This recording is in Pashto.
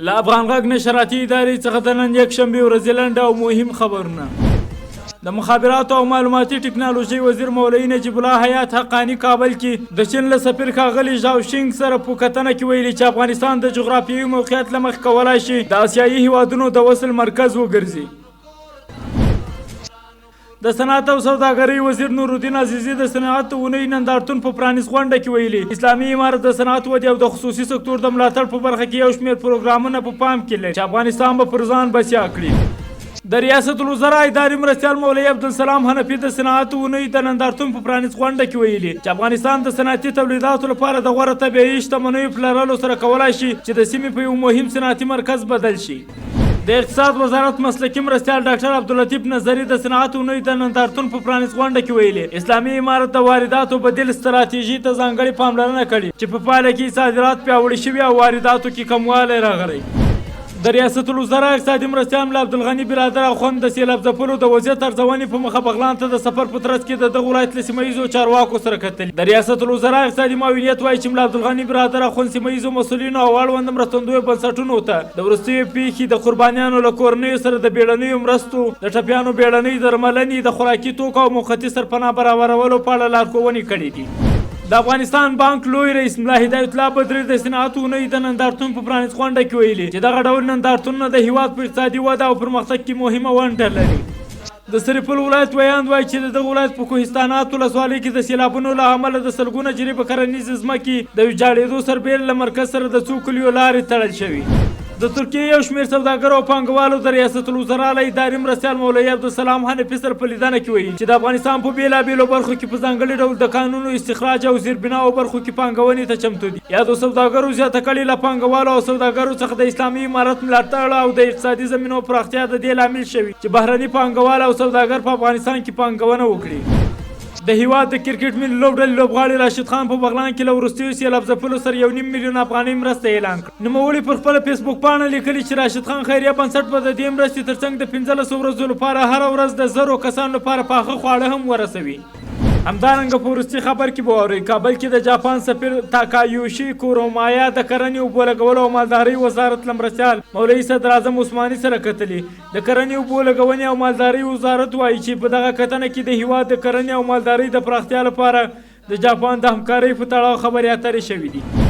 له افغان غږ نشراتي ادارې څخه د نن یکشنبې ورځې لنډه او مهم خبرونه. د مخابراتو او معلوماتي ټکنالوژۍ وزیر مولوي نجیب الله حیات حقاني کابل کې د چین له سفیر ښاغلي ژاو شینګ سره په کتنه کې ویلي چې افغانستان د جغرافیوي موقعیت له مخې کولای شي د اسیایي هیوادونو د وصل مرکز وګرځي. د صنعت او سوداګرۍ وزیر نورالدین عزیزي د صنعت اونۍ نندارتون په پرانیست غونډه کې ویلي، اسلامي امارت د صنعت ودې او د خصوصي سکتور د ملاتړ په برخه کې یو شمېر پروګرامونه په پام کې لري چې افغانستان به پر ځان بسیا کړي. د ریاست الوزرا اداري مرستیال مولوي عبدالسلام حنفي د صنعت اونۍ د نندارتون په پرانیست غونډه کې ویلي چې افغانستان د صنعتي تولیداتو لپاره د غوره طبیعي شتمنیو په لرلو سره کولای شي چې د سیمې په یو مهم صنعتي مرکز بدل شي. د اقتصاد وزارت مسلکي مرستیال ډاکټر عبداللطیف نظري د صنعت اونۍ د نندارتون په پرانیست غونډه کې ویلي، اسلامي امارت د وارداتو بدیل ستراتیژي ته ځانګړې پاملرنه کړې چې په پایله کې صادرات پیاوړي شوي او وارداتو کې کموالی راغلی. د ریاست الوزرا اقتصادي مرستیال ملا عبدالغني برادر اخوند د سیلاب ځپلو د وضعیت ارزونې په موخه بغلان ته د سفر په ترڅ کې د دغه ولایت له سیمه ییزو چارواکو سره کتلي. د ریاست الوزرا اقتصادي معاونیت وایي چې ملا عبدالغني برادر اخوند سیمه ییزو مسؤلینو او اړوند مرستندویو بنسټونو ته د وروستیو پېښې د قربانیانو له کورنیو سره د بېړنیو مرستو، د ټپیانو بېړنۍ درملنې، د خوراکي توکو او موقتي سرپناه برابرولو په اړه لارښوونې کړې دي. د افغانستان بانک لوی رئیس ملا هدایت الله بدري د صنعت اونۍ د نندارتون په پرانیست غونډه کې ویلي چې دغه ډول نندارتونونه د هیواد په اقتصادي وده او پرمختګ کې مهمه ونډه لري. د سرپل ولایت ویاند وایي چې د دغه ولایت په کوهستانات ولسوالۍ کې د سیلابونو له امله د سلګونه جریبه کرنیزې ځمکې د ویجاړېدو سربېره له مرکز سره د څو کلیو لارې تړل شوي. د ترکیې یو شمېر سوداګرو او پانګوالو د ریاست الوزرا له اداري مرستیال مولوي عبدالسلام حنفي سره په لیدنه کې ویلي چې د افغانستان په بېلابېلو برخو کې په ځانګړي ډول د کانونو استخراج او زیربناوو برخو کې پانګونې ته چمتو دي. یادو سوداګرو زیاته کړې، له پانګوالو او سوداګرو څخه د اسلامي امارت ملاتړ او د اقتصادي زمینو پراختیا د دې لامل شوي چې بهرني پانګوال او سوداګر په افغانستان کې پانګونه وکړي. د هیواد د کرکټ ملي لوبډلې لوبغاړي راشد خان په بغلان کې له وروستیو سیلاب ځپلو سره 1.5 میلیون افغانۍ مرسته اعلان کړه. نوموړي پر خپله فیسبوک پاڼه لیکلي چې راشد خان خیریه بنسټ به د دې مرستې ترڅنګ د 15 ورځو لپاره هره ورځ د زرو کسانو لپاره پاخه خواړه هم ورسوي. همدارنګه په وروستي خبر کې به واورئ، کابل کې د جاپان سفیر تاکایوشي کورومایا د کرنې، اوبو لګولو او مالدارۍ وزارت له مرستیال مولوي صدراعظم عثماني سره کتلي. د کرنې، اوبو لګونې او مالدارۍ وزارت وایي چې په دغه کتنه کې د هیواد د کرنې او مالدارۍ د پراختیا لپاره د جاپان د همکارۍ په تړاو خبرې اترې شوې دي.